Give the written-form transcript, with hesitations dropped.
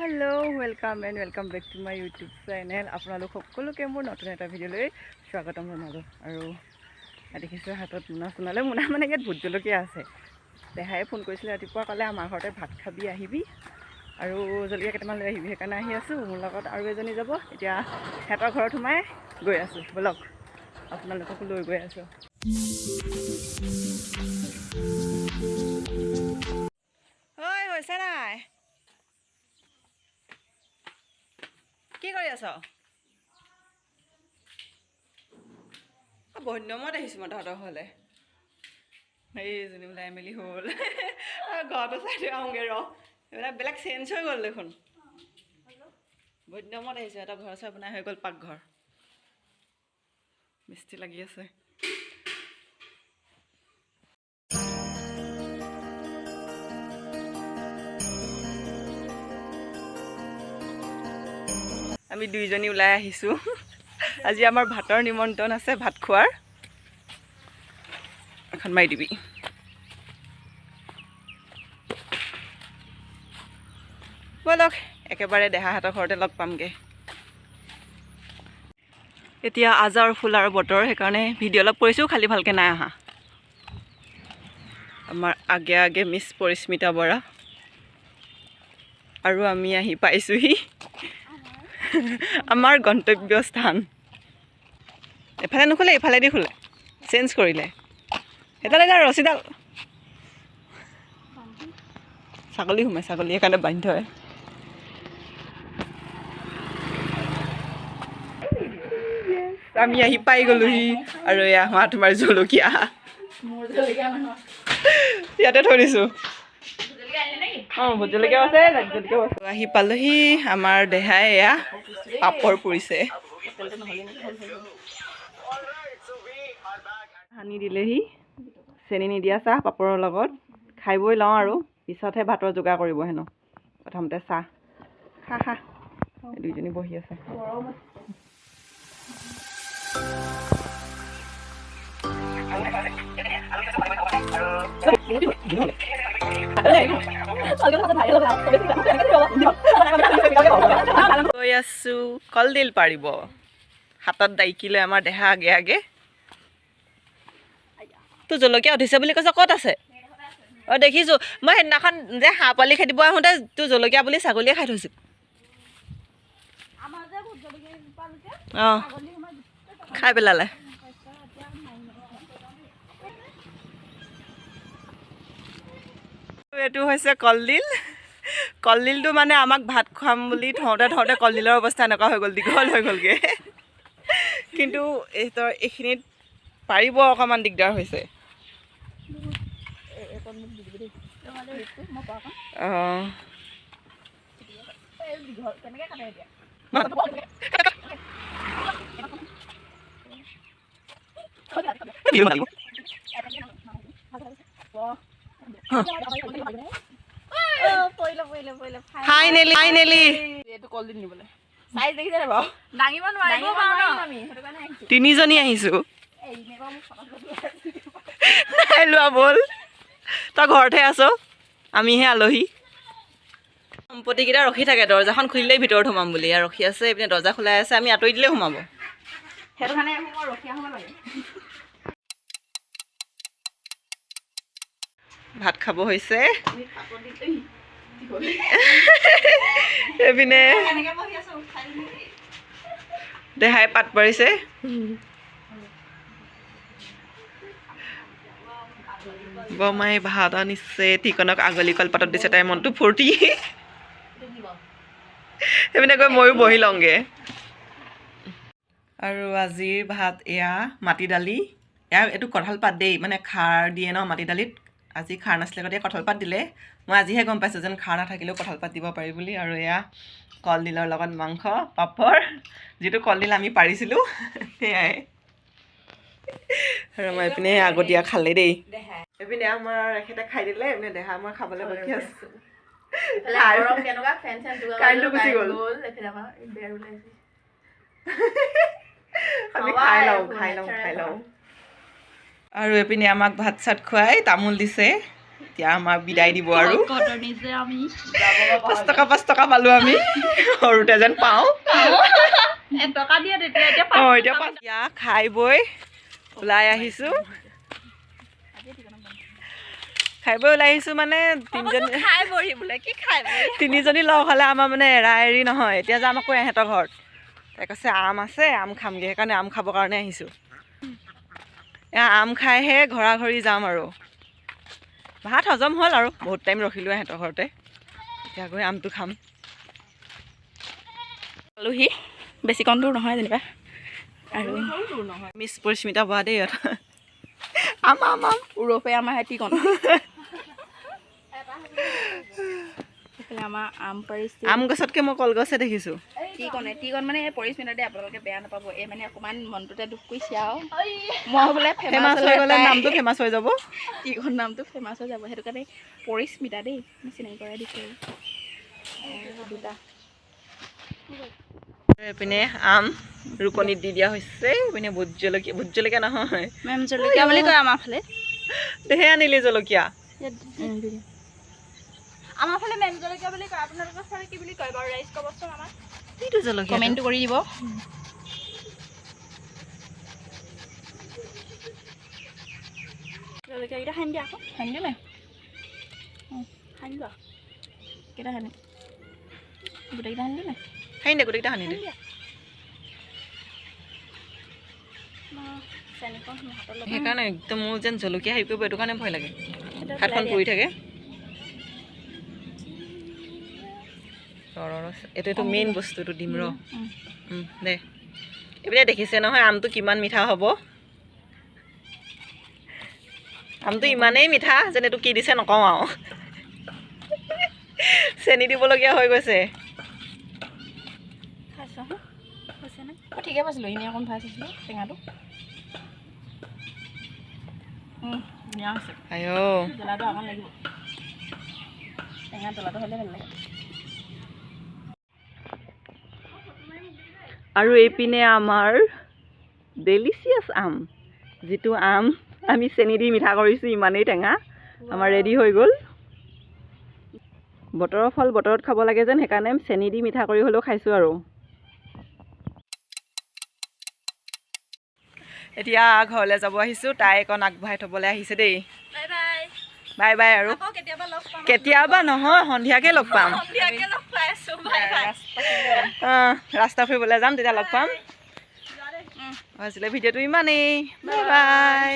Hello, welcome and welcome back to my YouTube channel. আপোনালোক সকলোকে মোৰ নতুন এটা ভিডিঅ'লৈ স্বাগতম জনালোঁ। আৰু দেখিছোঁ হাতত মোনা চোনালৈ, মোনা মানে ইয়াত ভোট জলকীয়া আছে। দেহাই ফোন কৰিছিলে ৰাতিপুৱা, ক'লে আমাৰ ঘৰতে ভাত খাবি আহিবি আৰু জলকীয়া কেইটামান লৈ আহিবি। সেইকাৰণে আহি আছোঁ। মোৰ লগত আৰু এজনী যাব। এতিয়া সিহঁতৰ ঘৰত সোমাই গৈ আছোঁ। ব'লক, আপোনালোককো লৈ গৈ আছোঁ। ঐ, হৈছে নাই? কি কৰি আছ? বহুত দিনৰ মূৰত আহিছোঁ মই তহঁতৰ ঘৰলৈ। এইজনী ওলাই মেলি হ'ল। ঘৰটো চাই থৈ আহোঁগৈ ৰ। এইবিলাক বেলেগ চেঞ্জ হৈ গ'ল দেখোন। বহুত দিনৰ মূৰত আহিছোঁ। এটা ঘৰ চৰ বনাই হৈ গ'ল, পাকঘৰ মিস্ত্ৰী লাগি আছে। আমি দুইজনী ওলাই আহিছোঁ। আজি আমাৰ ভাতৰ নিমন্ত্ৰণ আছে, ভাত খোৱাৰ। এখন মাৰি দিবি। ব'লক, একেবাৰে দেহাহঁতৰ ঘৰতে লগ পামগৈ। এতিয়া আজাৰ ফুলাৰ বতৰ, সেইকাৰণে ভিডিঅ' অলপ কৰিছোঁ, খালি ভালকৈ নাই অহা। আমাৰ আগে আগে মিছ পৰিস্মিতা বৰা আৰু আমি আহি পাইছোঁহি আমাৰ গন্তব্য স্থান। এফালে নোখোলে, এইফালেদি খোলে, চেঞ্জ কৰিলে। সেইডাল এতিয়া ৰছীডাল ছাগলী সোমাই, ছাগলী সেইকাৰণে বান্ধি থয়। আমি আহি পাই গ'লোহি। আৰু এয়া হোৱা তোমাৰ জলকীয়া ইয়াতে থৈ দিছোঁ। অঁ, ভোট জলকীয়াও আছে, জলকীয়াও আছে। আহি পালোহি। আমাৰ দেহাই এয়া পাপৰ পুৰিছে, সানি দিলেহি। চেনি নিদিয়া চাহ পাপৰৰ লগত খাই বৈ লওঁ আৰু পিছতহে ভাতৰ যোগাৰ কৰিব হেনো। প্ৰথমতে চাহ খা খা। দুইজনী বহি আছে। গৈ আছো কলডিল পাৰিব। হাতত ডাইকি লৈ আমাৰ দেহা আগে আগে। তোৰ জলকীয়া উঠিছে বুলি কৈছ, ক'ত আছে? অঁ, দেখিছোঁ মই সেইদিনাখন যে হাঁহ পোৱালি খেদিব আহোঁতে তোৰ জলকীয়া বুলি ছাগলীয়ে খাই থৈছিল। অঁ, খাই পেলালে। এইটো হৈছে কলডিল। কলডিলটো মানে আমাক ভাত খুৱাম বুলি থওঁতে থওঁতে কলডিলৰ অৱস্থা এনেকুৱা হৈ গ'ল, দীঘল হৈ গ'লগৈ। কিন্তু এইখিনিত পাৰিব অকণমান দিগদাৰ হৈছে। অঁ, ফাইনেলি ফাইনেলি তিনিজনী আহিছোঁ। নাই লোৱা, ব'ল। তই ঘৰতহে আছ, আমিহে আলহী। সম্পত্তিকেইটা ৰখি থাকে, দৰ্জাখন খুলিলেই ভিতৰত সোমাম বুলি আৰু ৰখি আছে। এইপিনে দৰ্জা খোলাই আছে, আমি আঁতৰি দিলেই সোমাব। সেইটো কাৰণে মই ৰখি আহোঁ লাগে। ভাত খাব হৈছে। এইপিনে দেহাই পাত পাৰিছে। বৰমাই ভাত আনিছে, ঠিকনক আগলি কলপাতত দিছে, তাইৰ মনটো ফূৰ্তি। সেইপিনে গৈ ময়ো বহি লওঁগৈ। আৰু আজিৰ ভাত এয়া মাটি দালি, এয়া এইটো কঁঠাল পাত দেই, মানে খাৰ দিয়ে ন মাটি দালিত। আজি খাৰ নাছিলে গতিকে কঁঠাল পাত দিলে। মই আজিহে গম পাইছোঁ যেন খাৰ নাথাকিলেও কঁঠাল পাত দিব পাৰি বুলি। আৰু এয়া কলডিলৰ লগত মাংস, পাপৰ, যিটো কলডিল আমি পাৰিছিলোঁ সেয়াই। আৰু আমাৰ এইপিনে আগতীয়া খালে দেই। এইপিনে আমাৰ এখেতে খাই দিলে, এইপিনে দেহা আমাৰ খাবলৈ বাকী আছে। কাৰেণ্টটো গুচি গ'ল। আমি খাই লওঁ, খাই লওঁ, খাই লওঁ। আৰু এইপিনে আমাক ভাত চাত খুৱাই তামোল দিছে। এতিয়া আমাক বিদায় দিব আৰু। 5 টকা 5 টকা পালোঁ আমি, সৰুতে যেন পাওঁ। অঁ, এতিয়া খাই বৈ ওলাই আহিছোঁ। খাই বৈ ওলাই আহিছোঁ মানে তিনিজনী লগ হ'লে আমাৰ মানে এৰা এৰি নহয়। এতিয়া যাম আকৌ এহেঁতৰ ঘৰত। তাই কৈছে আম আছে, আম খামগৈ, সেইকাৰণে আম খাবৰ কাৰণে আহিছোঁ। এয়া আম খাইহে ঘৰা ঘৰি যাম আৰু। ভাত হজম হ'ল আৰু, বহুত টাইম ৰখিলোঁ এহেঁতৰ ঘৰতে। এতিয়া গৈ আমটো খাম। পালোহি, বেছিকণ দূৰ নহয় যেনিবা। আৰু মিছ পৰিস্মিতা বৰা দেই ইয়াত। আম আম আম ওৰফে আমাৰ টিকন। আমাৰ আম পাৰিছে। আম গছতকৈ মই কলগছে দেখিছোঁ। টিকনে টিকন মানে এই পৰিস্মিতা দেই, আপোনালোকে বেয়া নাপাব। এই মানে অকণমান মনটোতে দুখ কৰিছে আৰু মই বোলে ফেমাছ হৈ গ'লে নামটো ফেমাছ হৈ যাব, টিকন নামটো ফেমাছ হৈ যাব, সেইটো কাৰণে পৰিস্মিতা দেই, মই চিনাকি কৰাই দিছোঁ। দুটা এইপিনে আম ৰুকনিত দি দিয়া হৈছে। এইপিনে ভোট জলকীয়া, ভোট জলকীয়া নহয়, মেম জলকীয়া বুলি কয় আমাৰ ফালে। দেহে আনিলি জলকীয়া। আমাৰ ফালে মেম জলকীয়া বুলি কয়, আপোনালোকৰ ফালে কি বুলি কয় বাৰু ৰাইজ ক'বচোন আমাক। এইটো জলকীয়া কমেণ্টটো কৰি দিব। জলকীয়াকেইটা খান্দি দিয়া আকৌ, খান্দি নাই খান্দি লোৱা। কেইটা খান্দি? গোটেইকেইটা খান্দি নাই? খান্দি দে, গোটেইকেইটা খান্দি দে। সেইকাৰণে একদম মোৰ যেন জলকীয়া হেৰি কৰিব, এইটো কাৰণে ভয় লাগে, হাতখন পুৰি থাকে। এইটো মেইন বস্তুটো দিম ৰ। দে, এইপিনে দেখিছে নহয় আমটো কিমান মিঠা হ'ব। আমটো ইমানেই মিঠা যেন এইটো কি দিছে নকওঁ আৰু, চেনি দিবলগীয়া হৈ গৈছে। ঠিকে পাইছিলোঁ, এনেই অকণ ভাজ আছিলোঁ টেঙাটো। ধুনীয়া হৈছে। আইঅ, জ্বলাটো অকণ লাগিব, টেঙা জ্বলাটো হ'লে ভাল লাগে। আৰু এইপিনে আমাৰ ডেলিচিয়াছ আম, যিটো আম আমি চেনি দি মিঠা কৰিছোঁ, ইমানেই টেঙা, আমাৰ ৰেডি হৈ গ'ল। বতৰৰ ফল বতৰত খাব লাগে যেন, সেইকাৰণে চেনি দি মিঠা কৰি হ'লেও খাইছোঁ আৰু। এতিয়া ঘৰলৈ যাব আহিছোঁ, তাই অকণ আগবঢ়াই থ'বলৈ আহিছে দেই। Bye bye. আৰু কেতিয়াবা নহয়, সন্ধিয়াকৈ লগ পাম। ৰাস্তা ফুৰিবলৈ যাম, তেতিয়া লগ পাম। আজিলৈ ভিডিঅ'টো ইমানেই, বাই বাই।